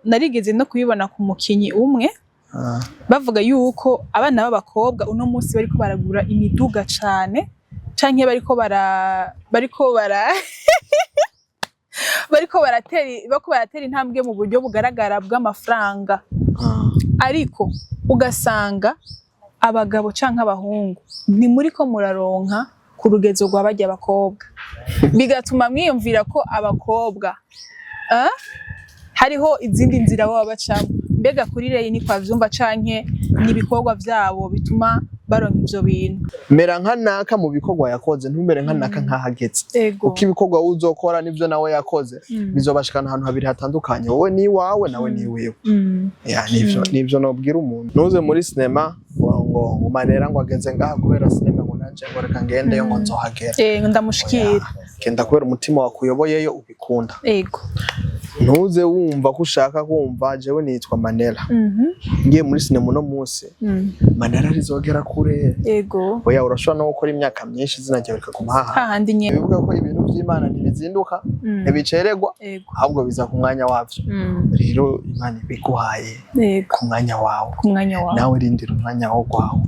Narigeze no kubibona ku mukinyi umwe, bavuga yuko abana b'abakobwa uno munsi bariko baragura imiduga cane, canke bariko baratera intambwe mu buryo bugaragara bw'amafaranga, ariko ugasanga abagabo canke abahungu ntimuriko muraronka ku rugezo rwa barya abakobwa, bigatuma mwiyumvira ko abakobwa hariho izindi nzira baba bacamwo. Mbega kuri Ray ni kwa vyumva, canke n'ibikorwa vyabo bituma baronka ivyo bintu? Mera nka naka mu bikorwa yakoze, ntumere nka naka nk'ahageze, kuko ibikorwa uzokora nivyo nawe yakoze bizobashikana ahantu habiri hatandukanye: wowe ni iwawe, nawe ni iwiwe. Ya, nivyo nobwira umuntu: ntuze muri sinema ngo Manera ngo ageze ngaha kubera sinema, ngo nanje ngo reka ngendeyo ngo nzohagera. Ndamushikira. Oya, genda kubera umutima wakuyoboyeyo, ubikunda. Ntuze wumva ko ushaka kumva jewe nitwa Manera, ngiye muri sinema uno munsi, Manera rizogera kure. Oya, urashobora no gukora imyaka myinshi, izina ryawe rikaguma haha Hahandi nyene. Bivuga ko ibintu vy'Imana ntibizinduka, ntibicererwa, ahubwo biza ku mwanya wavyo. Rero Imana ibiguhaye ku mwanya wawe. Ku mwanya wawe. Nawe rindira umwanya wo gwawe.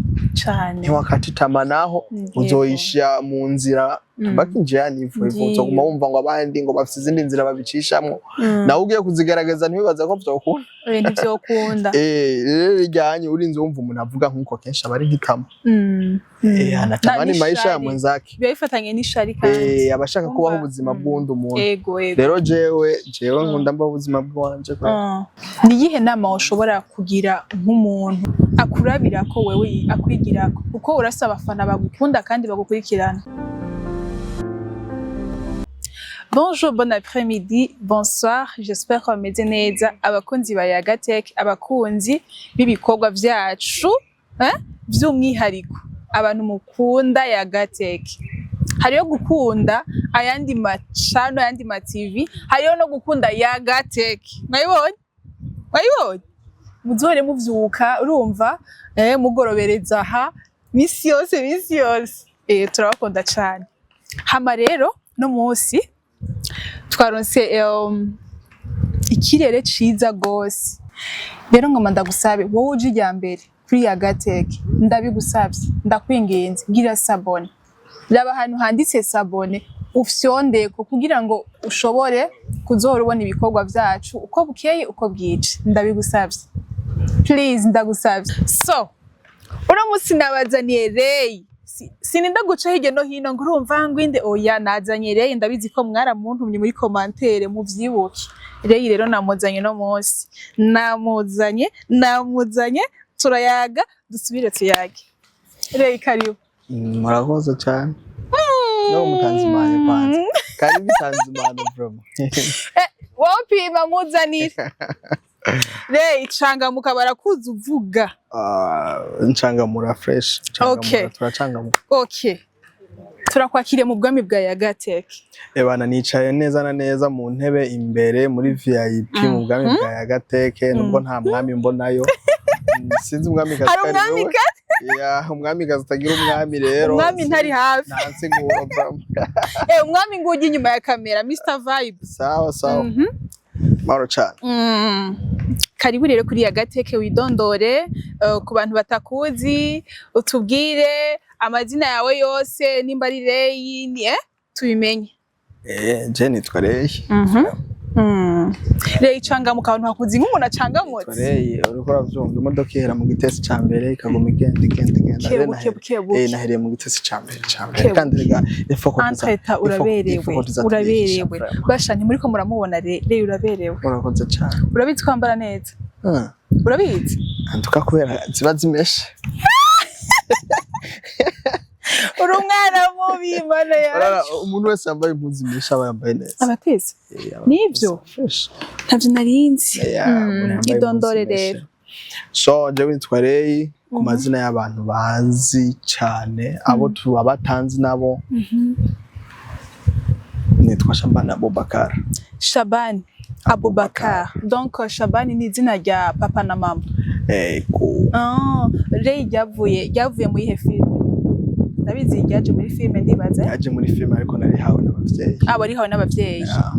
Cane. Ntiwakata itama naho uzoyisha mu nzira, baki njiani hivyo hivyo. Uzoguma wumva ngo abandi ngo bafise izindi nzira babicishamwo, nawe ugiye kuzigerageza ntibibaze ko vyokunda. Ntivyokunda. Rero rijyanye urinze wumva umuntu avuga nk'uko, kenshi aba ari nk'itama. Anatamani maisha ya n'ishari. mwenzake. Biba bifatanye n'ishari kandi. Aba ashaka kubaho Umva, ubuzima bw'undi muntu. ego ego Rero jewe nkunda mbaho ubuzima bwanje kweli. Ni iyihe nama woshobora kugira nk'umuntu akurabira ko wewe akwigirako, kuko urasa abafana bagukunda kandi bagukurikirana? Bonjour, bon après-midi, bonsoir, j'espère ko bameze neza abakunzi ba Yagatech, abakunzi b'ibikorwa vyacu, eh? Vy'umwihariko abantu mukunda Yagatech. Hariyo gukunda ayandi macano, ayandi ma TV, hariyo no gukunda Yagatech. Mwayibonye? Mwayibonye? Muzohore muvyuka, urumva, mugorobereza aha misi yose, misi yose. Turabakunda cane. Hama rero no munsi twaronse ikirere ciza gose. Rero ngoma ndagusabe, wowe uje irya mbere kuri Yagatech, ndabigusavye, ndakwinginze, gira s'abonner. Raba ahantu handitse s'abonner, ufyondeko kugira ngo ushobore kuzohora ubona ibikorwa vyacu uko bukeye uko bwije. Ndabigusavye, please, ndagusavye. So uno musi nabazaniye Ray. Sininda guca hirya no hino ngo urumva ngo inde, oya, nazanye Ray. Ndabizi ko mwaramuntumye muri commentaire, muvyibuke. Ray rero namuzanye no munsi, namuzanye, turayaga, dusubire tuyage. Ray, karibu. Murakoze cyane. No mutanzimane kwanza. Karibu tanzimane vraiment. Wowe pima muzanire Ray, cangamuka, barakuzi uvuga. Ah, nchangamura fresh. Nchangamura, turachangamuka. Okay, turakwakiriye mu bwami bwa Yagatech. Ebana, nicaye neza na neza mu ntebe imbere muri VIP mu bwami bwa Yagatech, nubwo nta mwami mbonayo. Sinzi umwami kazi Hari ko ari wewe. umwamikazi. Ya, umwamikazi utagira umwami rero. Umwami ntari hafi. Nta nsiguro vraiment. Umwami ngugi inyuma ya kamera, Mr Vibe. Sawa sawa. Mahoro cyane. Karibu rero kuri Yagatech, widondore ku bantu batakuzi, utubwire amazina yawe yose, nimba ari Ray ni tubimenye. Je nitwa Ray. Ray, cangamuka, abantu bakuzi nk'umuntu acangamutse. Nitwa Ray, uriko uravyumva, imodoka ihera mu gitesi ca mbere ikaguma igenda igenda igenda. Rero Buke buke buke. Nahereye mu gitesi ca mbere ca mbere. Buke. Kandi rega ifo ko tuza Entreta uraberewe. ifo ko tuza turigisha, Uraberewe. vraiment. Basha, ntimuriko muramubona Ray. Ray, uraberewe. Urakoze cyane. Urabizi kwambara neza. Urabizi. Antuka kubera ziba zimeshe. Uri umwana mubi, Mana Urara, yacu. umuntu wese yambaye impuzu imeshe aba yambaye neza. Abatezi. Aba Nivyo? fresh. Ntavyo narinzi. Yeah, umuntu yambaye Idondore impuzu imeshe. rero. So jewe nitwa Ray ku mazina y'abantu bazi cyane, abo tuba batanzi nabo nitwa Shabani Abubakar. Shabani Abubakar. Donc Shabani ni izina rya papa na mama? Ego. Ah, Ray ryavuye muri ihe filime? Ndabizi ryaje muri filime, ndibaza. Yaje muri filime, ariko narihawe n'abavyeyi. Ah, warihawe n'abavyeyi. Yeah.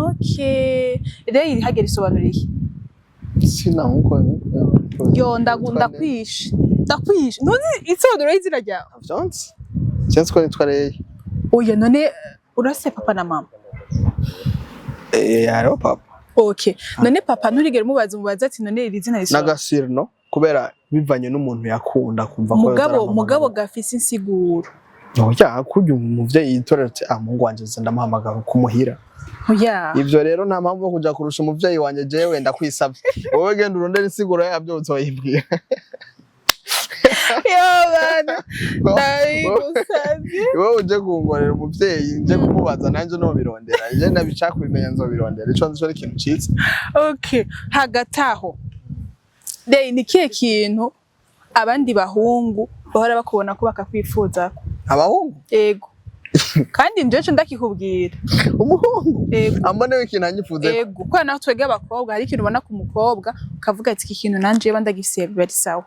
Okay, Ray rihagera risobanura iki? Sina nkuko Yo, ndakwishe, ndakwishe. Ntuzi isobanuro y'izina ryawe? Vyonse sinzi ko nitwa Rey. Oya, none urase papa na mama? Eh, hariho papa. Okay, none papa nturigere umubaza, umubaza ati: "None iri zina risobanura?" N'agasirno, kubera bivanye n'umuntu yakunda kumva ko Mugabo yoza. mugabo gafise insiguro. Oya, kurya umuvyeyi yitorera ati: "Ah, muhungu wanje nze ndamuhamagara kumuhira." Oya. Ivyo rero nta mpamvu yo kuja kurusha umuvyeyi wanje. Jewe ndakwisavye, wowe genda urondere insiguro yavyo, uzoyimbwira. Yo bana, ndabigusavye. Wowe uje kungorera umuvyeyi, nje kumubaza, nanje nobirondera. Je ndabishaka kubimenya, nzobirondera. Ico nzi co ari ikintu ciza. Okay, hagati aho Rey, ni kihe kintu abandi bahungu bahora bakubona ko bakakwifuzako? Abahungu? Ego, kandi njewe ndakikubwira. Umuhungu? Ego. Ambonewe ikintu anyifuze? Ego, kubera naho twebwe abakobwa hari ikintu ubona ku mukobwa ukavuga ati: "Iki kintu nanje yaba ndagifise biba ari sawa."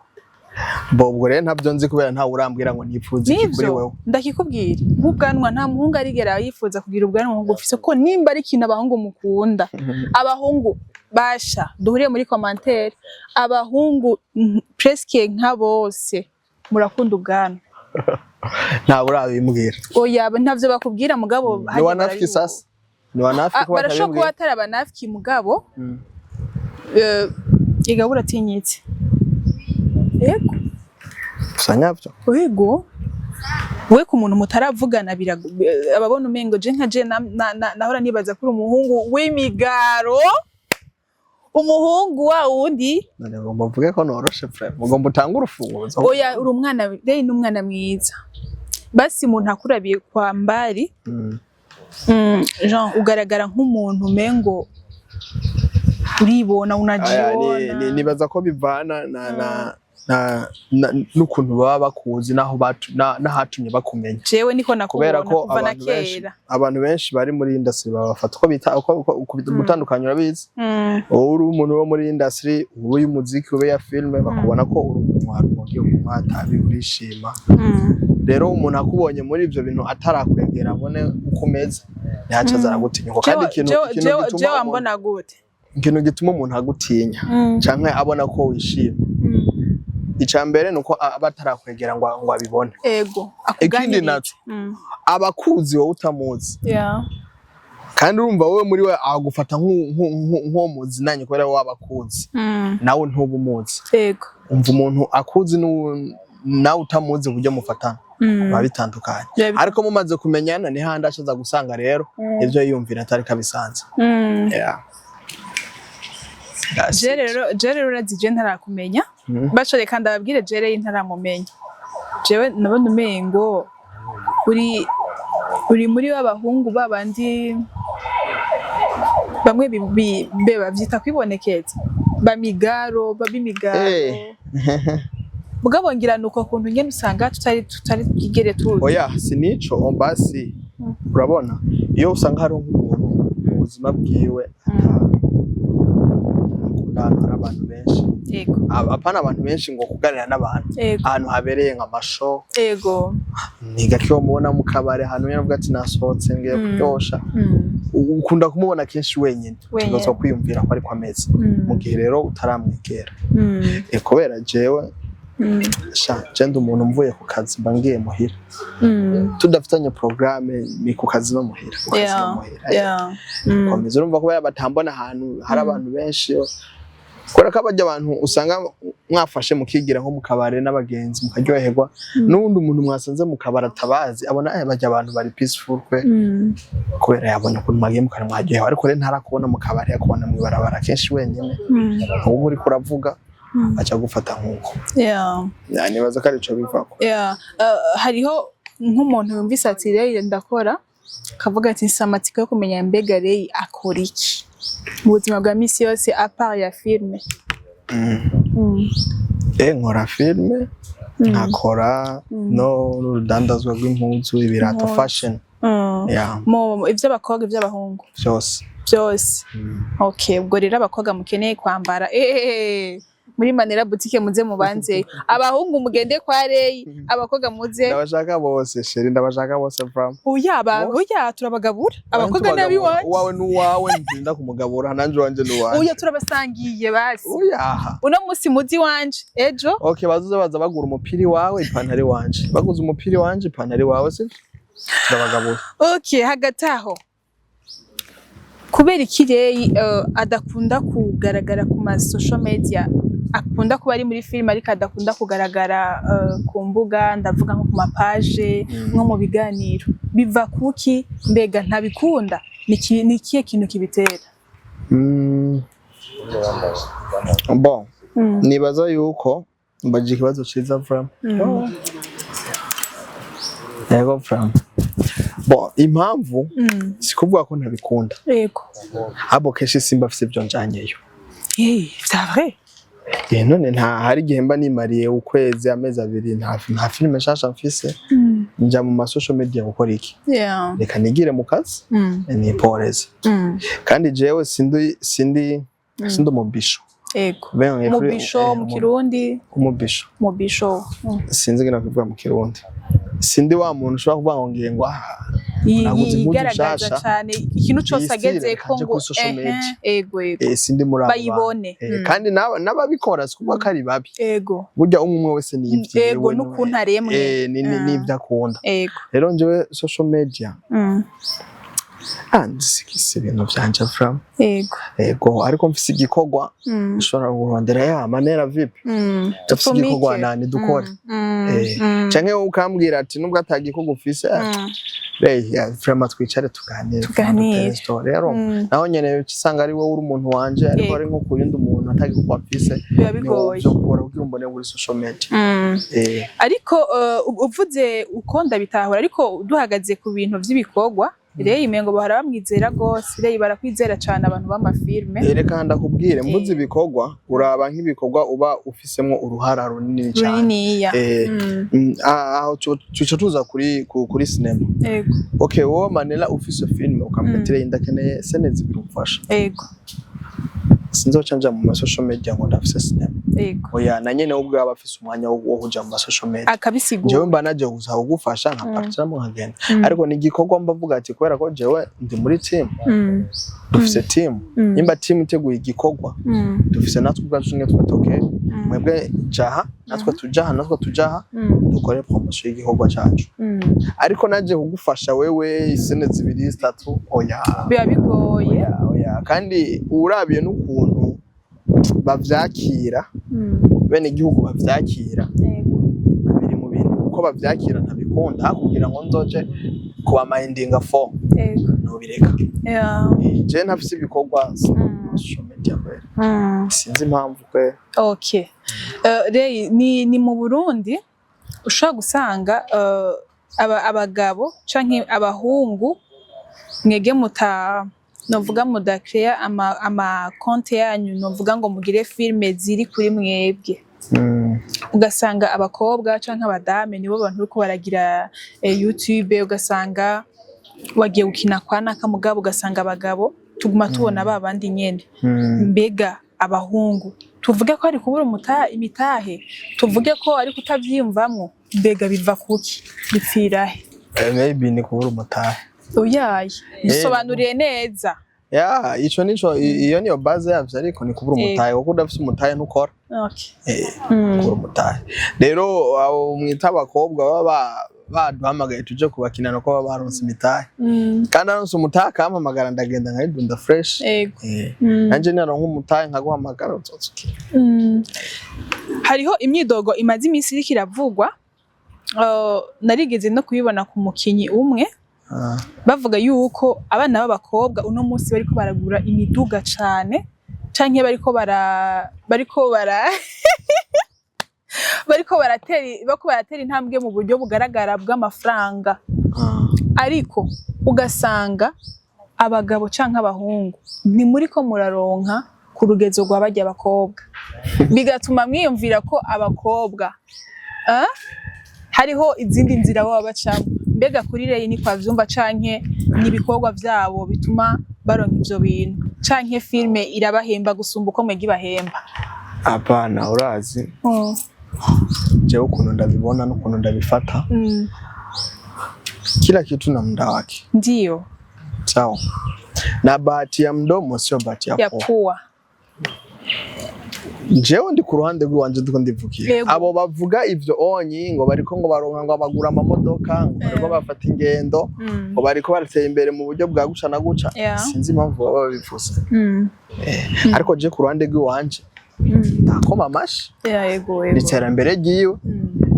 Bo, ubwo rero ntabyo nzi, kubera ntawe urambwira ngo nipfuze iki kuri Nivyo wewe. ndakikubwira, nk'ubwanwa, nta muhungu arigera yifuza kugira ubwanwa nk'ubwo ufise, ko nimba ari ikintu abahungu mukunda, abahungu basha duhuriye muri commentaire, abahungu presque nka bose murakunda ubwanwa. Ntawe urabimbwira. Oya, ntavyo bakubwira, mugabo Ni hajya wanafiki. barabibona. Sasa ni wanafiki Ah, ko barashobora kuba batabimbwira. atari abanafiki, mugabo igabura atinyitse, yego. Gusa nyavyo. Yego, we ku muntu mutaravugana ababona umengo je nka je nahora nibaza kuri umuhungu w'imigaro, umuhungu wa wundi. None ngomba mvuge ko noroshe frère, mugomba utange urufunguzo. Oya, uri umwana, rero ni umwana mwiza. Basi umuntu akurabiye kwa mbari, genre ugaragara nk'umuntu umengo uribona. Aya, Unajiona. Nibaza ko bivana na n'ukuntu baba bakuzi naho n'ahatumye bakumenya. Jewe niko Kubera nakubona ko kuva na abantu benshi kera. abantu benshi bari muri industry babafata uko bita uko gutandukanya, urabizi. Wowe uri umuntu wo muri industry, ube y'umuziki, ube ya filme, bakubona ko uri umuntu warumogi, unywa tabi, urishima. Rero umuntu akubonye muri ivyo bintu atarakwegera abone uko umeze, ntihaca aza aragutinya. Kandi ikintu ikintu gituma Jewe umuntu wambona gute? ikintu gituma umuntu agutinya canke abona ko wishima, ica mbere ni uko aba atarakwegera ngo abibone. Ikindi Akuganiriza. naco, abakuzi wowe utamuzi. Kandi urumva wowe muri we agufata nk'uwo muzinanye, kubera wowe abakuzi, nawe ntuba umuzi. Umva, umuntu akuzi nawe utamuzi, uburyo mufatana biba bitandukanye. Ariko mumaze kumenyana, ni handi acaza gusanga rero ivyo yiyumvira atari kabisanzwe. Yeah. That's Je it. rero, je rero urazi, je ntarakumenya. Baco reka ndababwire, je rero ntaramumenya. Jewe nabona umengo uri muri b'abahungu babandi bamwe be bavyita kwibonekeza, bamigaro, bab'imigaro. Mugabo ngira nuko kuntu nyene usanga tutari bwigere tuzi. Oya, sinico basi. Urabona iyo usanga hari nk'umuntu mu buzima bwiwe akunda ahantu hari abantu benshi, apana abantu benshi ngo kuganira n'abantu, ahantu habereye nka masho, ni gake mubona mu kabare, ahantu nyene avuga ati: "Nasohotse, ngiye kuryosha." Ukunda kumubona kenshi wenyine. Wenyene. Tugaza kwiyumvira ko ariko ameze, mu gihe rero utaramwegera. Kubera jewe, sha, je ndi umuntu mvuye ku kazi mba ngiye muhira. Tudafitanye programme, ni ku kazi no muhira, ku kazi no muhira. Komeza, urumva, kubera batambona ahantu hari abantu benshi, kubera ko abajya abantu usanga mwafashe mukigira nko mu kabare n'abagenzi mukaryoherwa, n'uwundi muntu mwasanze mu kabare atabazi abona: "Eh, bajya abantu bari peaceful kwe," kubera yabonye ukuntu mwagiye mu kabare mwaryohewe. Ariko rero ntarakubona mu kabare, yakubona mw'ibarabara kenshi wenyine, ubu uriko uravuga, aca gufata nk'uko. Ya, nibaza ko arico bivako. Yeah. Hariho nk'umuntu yumvise ati: "Rey ndakora," akavuga ati: "Nsa amatsiko yo kumenya mbega Rey akora iki mu buzima bwa misi yose à part ya filme." Nkora filme, nkakora no n'urudandazwa rw'impuzu, ibirato, Impuzu. fashion. Yeah. Mu ivy'abakobwa, ivy'abahungu? Vyose. Byose. Okay, ubwo rero abakobwa mukeneye kwambara Muri Manera Boutique muze mubanzeyo. Abahungu mugende kwa Rey, abakobwa muze. Ndabashaka bose, chérie, ndabashaka bose from. Oya ba, Bose. oya, turabagabura. Abakobwa n'abiwacu. Uwawe n'uwawe, nzinda kumugabura, nanje uwanje n'uwanje. Oya, turabasangiye basi. Oya. Uno musi muzi iwanje, ejo. Okay, bazoze baza bagura umupira iwawe, ipantaro iwanje. Baguze umupira iwanje, ipantaro iwawe, sivyo? Turabagabura. Okay, hagati aho, kubera iki Rey adakunda kugaragara ku ma social media? Akunda kuba ari muri film ariko adakunda kugaragara ku mbuga, ndavuga nko ku ma page, nko mu biganiro. Biva kuki? Mbega ntabikunda? Ni ikihe kintu kibitera? Bon, nibaza yuko mbajije ikibazo ciza from. Yego from. Bon, impamvu si kuvuga ko ntabikunda. Abo kenshi simba afise ibyo njanyeyo. Eh, c'est vrai. Eh, none nta hari igihe mba nimariye ukwezi, amezi 2, nta filime nshasha mfise, nja mu ma social media gukora iki? Reka nigire mu kazi, niporeze. Kandi jewe sindi umubisho. Benye Mubisho mu Kirundi? Umubisho. Mubisho. Sinzi ngena kuvuga mu Kirundi. Sindi wa muntu ushobora kuvuga ngo ngiye ngo naguze impuzu Yigaragaza nshasha. cane, ikintu cose Iyi style, ageze reka ko nje ngo kuri social media. Ego ego. Sindi muri abo bantu. Bayibone. Kandi n'ababikora si kuvuga ko ari babi. Burya umwe umwe wese ni ivyiwe. N'ukuntu aremwe. N'ivyo akunda. Rero njyewe social media nsigise ibintu vyanje from. Ego, ariko mfise igikorwa nshobora kurondera ya Manera, vipi? Ndafise Tumike. igikorwa, nani dukore. Canke wowe ukambwira ati nubwo atagikorwa ufise, Rey, ya vraiment twicare tuganire. Tuganire. Dutere story. Rero naho nyene usanga ari wowe uri umuntu wanje, ariko ari nko ku yundi muntu atagikorwa mfise, Biba niwo bigoye. vyokora kugira umbone kuri social media. Ariko uvuze uko ndabitahura, ariko duhagaze ku bintu vy'ibikorwa, Rey umengo bahora bamwizera gose. Rey barakwizera cane abantu b'amafilme. Reka ndakubwire, mvuze ibikorwa, uraba nk'ibikorwa uba ufisemwo uruhara runini cane. Runiniya. Aho tuca tuza kuri cinema. Okay, wowe Manela ufise film, ukambwira ati: "Rey, ndakeneye scène zibiri umfasha." Sinzoca nja mu ma social media ngo ndafise cinema. Oya, na nyene ubwo aba afise umwanya wo kuja mu ma social media. Akabisigura. Jewe mba naje gusa kugufasha, nkapartiramo nkagenda. Ariko ni igikorwa mbavuga ati kubera ko jewe ndi muri team, dufise team. Nimba team iteguye igikorwa, dufise natwe ubwacu nyine twati okay, mwebwe jaha, natwe tujaha, natwe tujaha, dukore promotion y'igikorwa cacu. Ariko naje kugufasha wewe iscène zibiri, zitatu, oya. Biba bigoye. Oya, oya. Kandi urabiye n'ukuntu bavyakira, bene igihugu bavyakira, biri mu bintu uko bavyakira ntabikunda. Kugira ngo nzoje kubamayindinga fo, nobireka. Je ntafise ibikorwa social media kwera, sinzi impamvu kwera. Okay. Rey, ni mu Burundi ushobora gusanga abagabo canke abahungu mwege muta novuga mudakreya ama konte yanyu, novuga ngo mugire filme ziri kuri mwebwe, ugasanga abakobwa canke abadame nibo bantu bariko baragira YouTube, ugasanga wagiye gukina kwa naka, mugabo ugasanga abagabo tuguma tubona ba bandi nyene. Mbega abahungu tuvuge ko ari kubura imitahe, tuvuge ko ari kutavyiyumvamwo? Mbega biva kuki, bipfirahe? Maybe ni kubura umutahe. Oyaye, bisobanuriye neza. Ya, ico nico, iyo niyo base yavyo, ariko ni kubura umutahe, kuko udafise umutahe ntukora. Kubura umutahe. Rero abo mwita abakobwa baba baduhamagaye tuje kubakina, nuko baba baronse imitahe. Kandi aronse umutahe akampamagara, ndagenda nkayidunda fresh. Nanje naronka umutahe nkaguhamagara, uzoza ukina. Hariho imyidogo imaze iminsi iriko iravugwa, narigeze no kubibona ku mukinyi umwe, bavuga yuko abana b'abakobwa uno munsi bariko baragura imiduga cane, canke bariko baratera intambwe mu buryo bugaragara bw'amafaranga, ariko ugasanga abagabo canke abahungu ntimuriko muraronka ku rugezo rwa barya abakobwa, bigatuma mwiyumvira ko abakobwa hariho izindi nzira baba bacamo. Mbega kuri Rey ni kwa vyumva, canke n'ibikorwa vyabo bituma baronka ivyo bintu, canke filme irabahemba gusumba uko mwebwe ibahemba? Apana, urazi, jewe ukuntu ndabibona n'ukuntu ndabifata, kila kitu na muda wake. Sawa, na bahati ya mdomo sio bahati ya ya pua. Pua. Jewe ndi ku ruhande rw'iwanje, ndiko ndivugira. Abo bavuga ivyo onyi ngo bariko ngo baronka, ngo bagura amamodoka, ngo bariko bafata ingendo, ngo bariko baratera imbere mu buryo bwa guca na guca, sinzi impamvu baba babivuze. Ariko je ku ruhande rw'iwanje ndakoma amashi. Yeah, yego yego Ni iterambere ryiwe,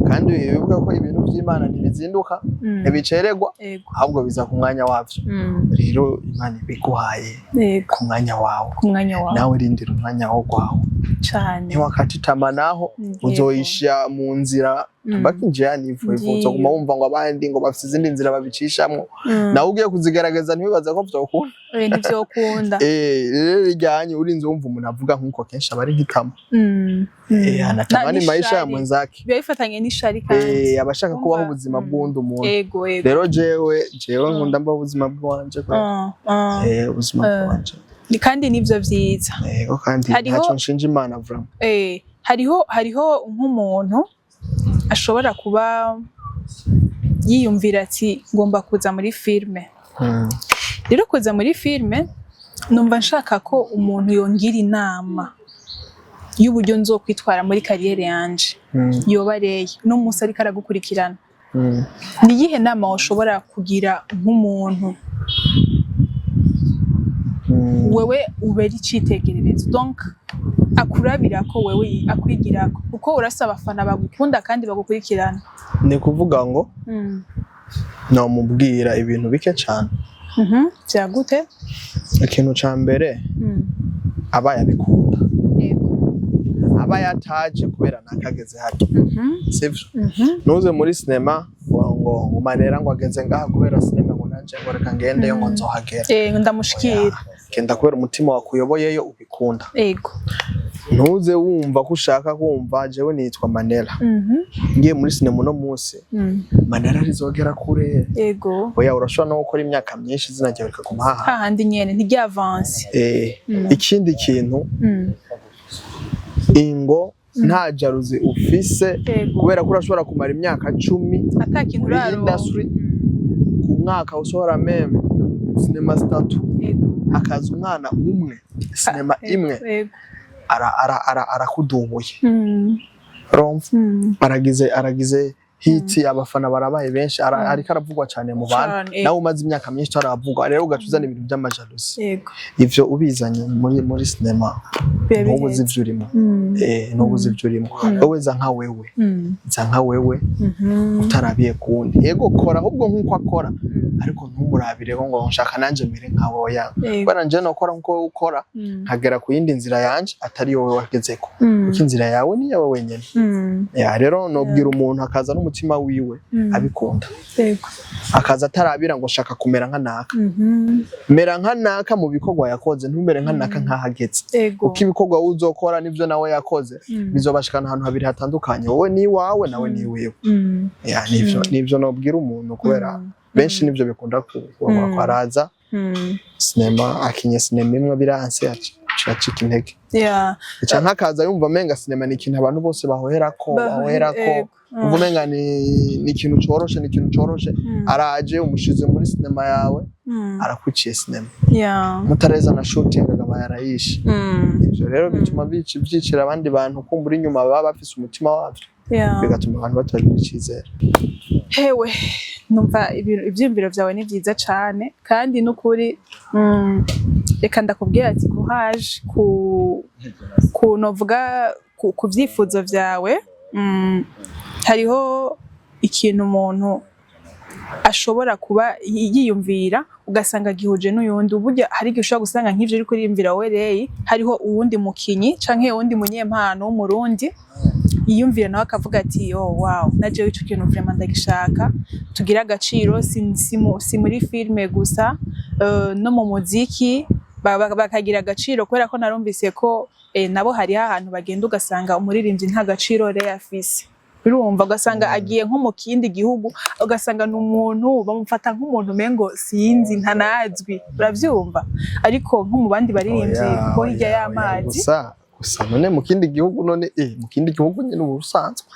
kandi bivuga ko ibintu vy'Imana ntibizinduka, ntibicererwa, ahubwo biza ku mwanya wavyo. Rero Imana ibiguhaye ku mwanya wawe, ku mwanya wawe, nawe rindira umwanya wo gwawe. Ntiwakata itama naho uzoyisha mu nzira, baki njiani hivyo hivyo. Uzoguma wumva ngo abandi ngo bafise izindi nzira babicishamwo, nawe ugiye kuzigerageza ntiwibaze ko vyokunda. Ntivyokunda. Rero rijyanye urinze wumva umuntu avuga nk'uko, kenshi aba ari nk'itama. Anatamani maisha ya N'ishari. mwenzake. Biba bifatanye n'ishari kandi. Aba ashaka kubaho ubuzima bw'undi muntu. Yego yego. Rero jewe nkunda mbaho ubuzima bwanje kweli. Ubuzima bwanje. Kandi nivyo vyiza. Yego, kandi ntacyo nshinja Imana vraiment. Hariho nk'umuntu ashobora kuba yiyumvira ati ngomba kuza muri filme. Rero kuza muri filme, numva nshaka ko umuntu yongira inama y'uburyo nzokwitwara muri carrière yanje. Yoba reye uno munsi ariko aragukurikirana, ni iyihe nama woshobora kugira nk'umuntu wewe ubera icitegererezo, donc akurabirako, wewe akwigirako, kuko urasa abafana bagukunda kandi bagukurikirana? Ni kuvuga ngo nomubwira ibintu bike cane. Vyagute? Ikintu ca mbere, aba yabikunda, aba yataje kubera nakageze harya, sivyo? Ntuze muri sinema ngo Manera ngo ageze ngaha kubera sinema, ngo nanje ngo reka ngendeyo ngo nzohagera. Ndamushikira. Oya, genda kubera umutima wakuyoboyeyo, ubikunda. Ntuze wumva ko ushaka kumva jewe nitwa Manera, ngiye muri sinema uno munsi, Manera rizogera kure. Oya, urashobora no gukora imyaka myinshi izina ryawe rikaguma haha hahandi nyene, ntiryavanse. Ikindi kintu, ingo nta jalousie ufise, kubera ko urashobora kumara imyaka 10 ata kintu muri uraronka. industry, ku mwaka usohora même sinema zitatu, hakaza umwana umwe, sinema imwe, arakudumuye, urumva? Aragize hit, abafana barabaye benshi, ariko aravugwa cyane mu bantu, Cane, nawe umaze imyaka myinshi utaravugwa. Rero ugaca uzana ibintu by'amajalousie, ivyo ubizanye muri sinema, Biba ntubuzi biheze. ivyo urimo. Ntubuzi ivyo urimo. Wowe za nka wewe, za nka wewe, utarabiye kuwundi. Yego, kora ahubwo nk'uko akora, ariko ntumurabireho ngo nshaka nanje mere nkawe. Oya, kubera nje nokora nkuko wowe ukora, nkagera ku yindi nzira yanje atari wowe wagezeko, kuko inzira yawe ni yawe wenyene. Ya, rero nobwira umuntu akaza n'umutima wiwe, abikunda, akaza atarabira ngo shaka kumera nka naka. Mera nka naka mu bikorwa yakoze, ntumere nka naka nk'ahageze, kuko ibikorwa wowe uzokora n'ivyo nawe yakoze bizobashikana ahantu habiri hatandukanye. Wowe ni iwawe, nawe ni iwiwe. Ya, nivyo nobwira umuntu, kubera benshi nivyo bikunda kuba, araza sinema, akinye sinema imwe biranse, acika intege, canke akaza yumva amenga sinema ni ikintu abantu bose bahoherako, bahoherako, umva umenga ni ikintu coroshe, ni ikintu coroshe. Araje umushize muri sinema yawe, arakwiciye sinema, mutareza na shooting akaba yarayishe. Ivyo rero bituma vyicira abandi bantu kumbura inyuma baba bafise umutima wavyo, bigatuma abantu batagira icizere. Hewe, numva ivyiyumviro vyawe ni vyiza cane, kandi n'ukuri, reka ndakubwira ati courage ku novuga ku vyifuzo vyawe. Hariho ikintu umuntu ashobora kuba yiyumvira ugasanga gihuje n'uyundi. Burya hari igihe ushobora gusanga nk'ivyo uriko uriyumvira wowe Rey, hariho uwundi mukinyi canke uwundi munyempano w'Umurundi yiyumvira nawe akavuga ati oh wow, na jewe ico kintu vraiment ndagishaka, tugire agaciro, si muri filme gusa, no mu muziki bakagira agaciro, kubera ko narumvise ko nabo hariho ahantu bagenda ugasanga umuririmbyi nta gaciro Rey afise. Urumva, ugasanga agiye nko mu kindi gihugu, ugasanga ni umuntu bamufata nk'umuntu umengo sinzi, ntanazwi, uravyumva? Ariko nko mu bandi baririmbyi Oya, bo hirya oya, oya, y'amazi. Gusa Gusa none mu kindi gihugu, none mu kindi gihugu nyine ubu usanzwe.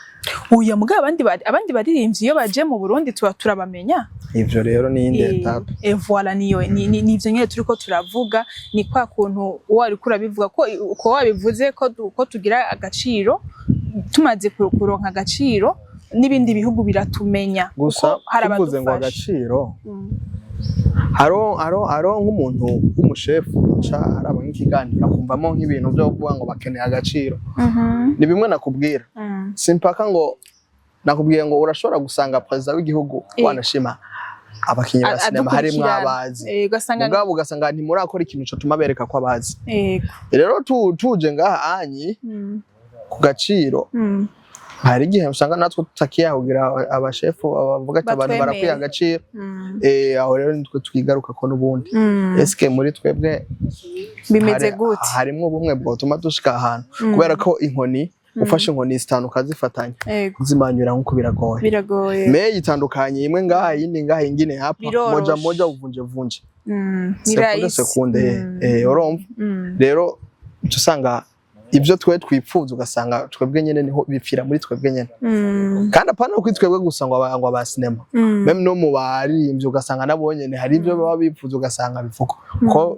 Uya mugabo abandi baririmbyi iyo baje mu Burundi tuba turabamenya. Ivyo rero ni iyindi étape. Voilà, niyo nivyo nyene turiko turavuga. Ni kwa kuntu wari urabivuga ko uko wabivuze ko tugira agaciro, tumaze kuronka agaciro n'ibindi bihugu biratumenya. Gusa kuko hari tuvuze ngo abadufasha. Agaciro, haro nk'umuntu w'umushefu nca araba nk'ikiganiro akumvamo nk'ibintu byo kuvuga ngo bakeneye agaciro. Ni bimwe nakubwira, simpaka ngo nakubwiye ngo urashobora gusanga perezida w'igihugu wanashima abakinyi ba sinema harimwo adukurikirana. abazi, Ugasanga mugabo ugasanga ntimurakora ikintu cotuma bereka ko abazi. Rero tuje ngaha anyi ku gaciro, hari igihe usanga natwe tutakiyahugira abashefu bavuga ati abantu Batwemere. barakwiye agaciro. Aho rero nitwe twigaruka ko n'ubundi eske muri twebwe Bimeze gute? Harimwo ubumwe bwotuma dushika ahantu, kubera ko inkoni, ufashe inkoni zitanu ukazifatanya, kuzimanyura nkuko biragoye. Biragoye. Me yitandukanye, imwe ngaha, iyindi ngaha, ingine hapa, Biroroshe. moja moja uvunje vunje, Ni sekunde rahisi. sekunde. Urumva rero uca usanga ibyo twe twipfuza, ugasanga twebwe nyene niho bipfira, muri twebwe nyene. Kandi apana kuri twebwe gusa ngo aba sinema, même no mu baririmbyi ugasanga nabo nyene hari ibyo baba bipfuza, ugasanga bivugwa ko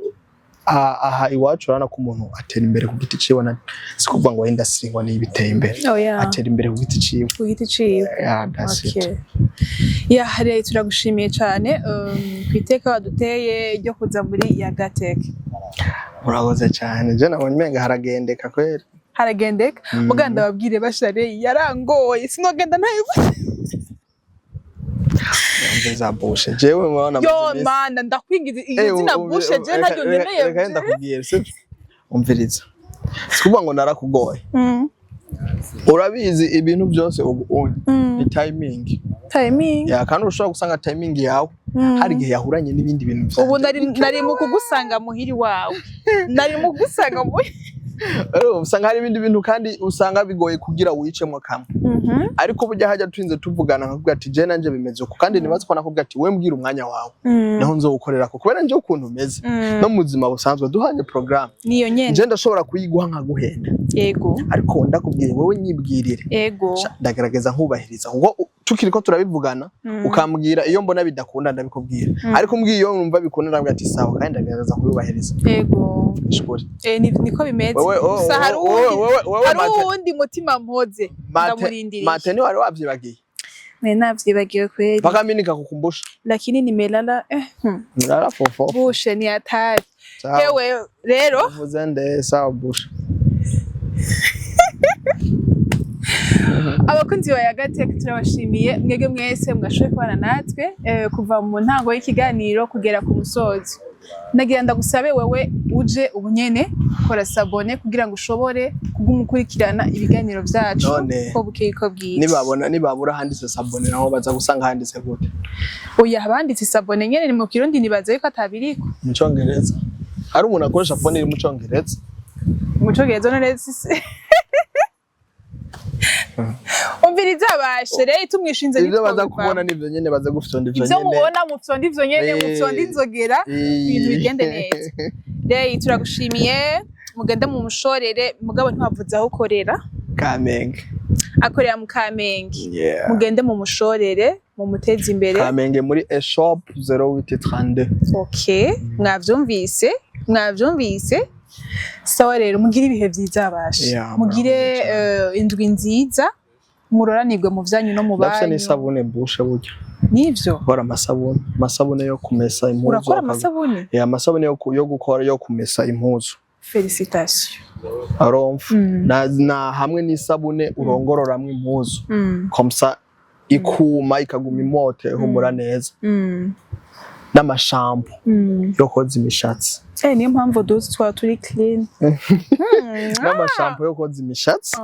aha iwacu urabona ko umuntu atera imbere ku giti ciwe, na si kuvuga ngo industry ngo niyo biteye imbere. Oya. Atera imbere ku giti ciwe. Ku giti ciwe. Yeah, that's it. Okay. Ya, rero turagushimiye cyane ku iteka waduteye ryo kuza muri Yagatech. Murakoze cyane. Je nabonye umenga haragendeka kweri. Haragendeka. Muganda babwire bashare yarangoye, sinogenda ntayivuze. Umve za bushe, jewe murabona Yo. maze iminsi- Mana, ndakwingiza Eh, izina bushe je ntaryo nkeneye. Reka ndakubwira, sibyo? Umviriza, si kuvuga ngo narakugoye. Urabizi, ibintu byose ubu ni timing. Timing. Ya, kandi ushobora gusanga timing yawe hari igihe yahuranye n'ibindi bintu vyanje. Ubu nari mu kugusanga muhiri wawe, nari mu kugusanga muhiri. Urumva, usanga hari ibindi bintu kandi usanga bigoye kugira wicemwo kamwe, ariko burya hajya turinze tuvugana nkakubwira ati je nanje bimeze uko, kandi nibaze ko nakubwira ati we mbwira umwanya wawe naho nzowukorerako, kubera nje ukuntu umeze no mu buzima busanzwe duhanye programme, Niyo nyene. nje ndashobora kuyiguha nkaguhenda, ariko ndakubwiye wowe nyibwirire. Sha, ndagerageza nkubahiriza, kuko tukiriko turabivugana ukambwira iyo mbona bidakunda ndabikubwira, ariko umbwiye iyo numva bikunda ndabwira ati sawa, kandi ndagerageza kubibahiriza. Ishuri. Niko bimeze. Wewe Gusa hari wewe hari mate uwundi mutima mpoze ndamurindiriye. Mate ni wari wavyibagiye. Mwe navyibagiwe kweli. Mpaka mimi nikakukumbusha. Lakini nimelala. Mlala fofo. Bushe ni hatari. Sawa. Hewe rero. Uvuze nde? Sawa bushe. Abakunzi ba Yagatech, turabashimiye mwebwe mwese mwashoboye kubana natwe kuva mu ntango y'ikiganiro kugera ku musozo. Nagira ndagusabe wewe uje ubunyene kora s'abonner kugira ngo ushobore kuguma ukurikirana ibiganiro vyacu None, ko bukeye ko bwije. Nibabona nibabura handitse s'abonner, naho baza gusanga handitse gute? Oya, abanditse s'abonner nyene ni mu Kirundi, nibaza yuko atabiriko. Mu Congereza hari umuntu akoresha phone iri mu Congereza? Mu Congereza none sisi umviriza bashe rero tumwishinze. Ivyo baza kubona nivyo nyene, baza gufyonda ivyo Ivyo nyene. mubona mufyonda ivyo nyene, mufyonda inzogera, ibintu bigende neza. Rero turagushimiye, mugende mu mushorere, mugabo ntiwavuze aho ukorera. Kamenge. Akorera mu Kamenge. Yeah. Mugende mu mushorere, mumuteze imbere. Kamenge muri e-shop 0832. Okay, mwavyumvise, mwavyumvise. Sawa rero, mugire ibihe vyiza bashe. Yeah, mugire murakoze cyane. Indwi nziza, muroranirwe mu vyanyu no mu Ndafise banyu. n'isabune bushe burya. Nivyo? Gukora amasabune, amasabune yo kumesa impuzu. Urakora amasabune? Yeah, amasabune yo gukora, yo kumesa impuzu. Félicitations. Aromfa na hamwe n'isabune urongororamwo impuzu, comme ça ikuma, ikaguma imote, ihumura neza, n'amashampo yo koza imishatsi. Niyo mpamvu duzi twaba turi clean. N'amashampo yo koza imishatsi.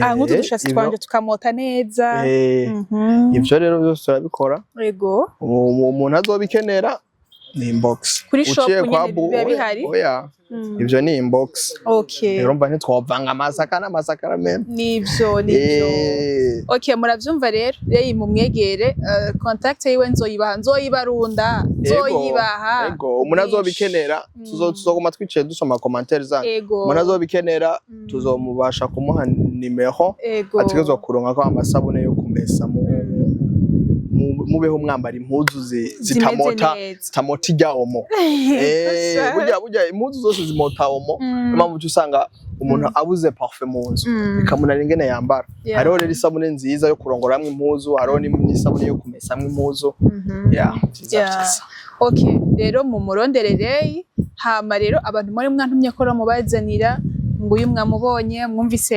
Ah, nk'utu dushatsi twanje tukamota neza. Ivyo rero byose turabikora. Umuntu azobikenera ni inbox. Kuri shop Uciye kwa nyene biba bihari? Oya. Ivyo ni inbox. Rero mva ntitwovanga amasaka n'amasakara meme. Nivyo. Okay, muravyumva rero. Rero mumwegere, contact yiwe nzoyibaha, nzoyibarunda, nzoyibaha. Ego, umuntu azobikenera, tuzoguma twicaye dusoma commentaire zanyu. Umuntu azobikenera, tuzomubasha kumuha nimero ategerezwa kuronkako amasabune yo kumesa, mubeho mwambara impuzu zitamota, neza. zitamota irya omo. Burya impuzu zose zimota omo. Niyo mpamvu uca usanga umuntu abuze parfum mu nzu, bikamunanira ingene yambara. Hariho rero isabune nziza yo kurongoramwo impuzu, hariho n'isabune yo kumesamwo impuzu. Yeah, vyiza, vyiza. Okay, rero mumurondererei. Hama rero abantu muri mwantumye ko mubazanira, nguyu mwamubonye, mwumvise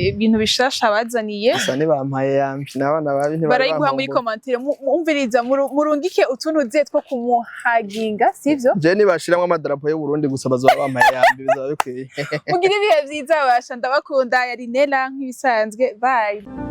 ibintu bishasha bazaniye. Gusa ntibampaye yampi n'abana babi ntibari Barayiguha muri bampomboye. commentaire. Mwumviriza, murungike utuntu ze two kumuhaginga, sivyo? Je nibashiramwo amadarapo y'u Burundi gusa, bazoba bampaye yambi, bizaba bikwiye. Mugire ibihe vyiza basha, ndabakunda. Yari Nella nk'ibisanzwe, bye.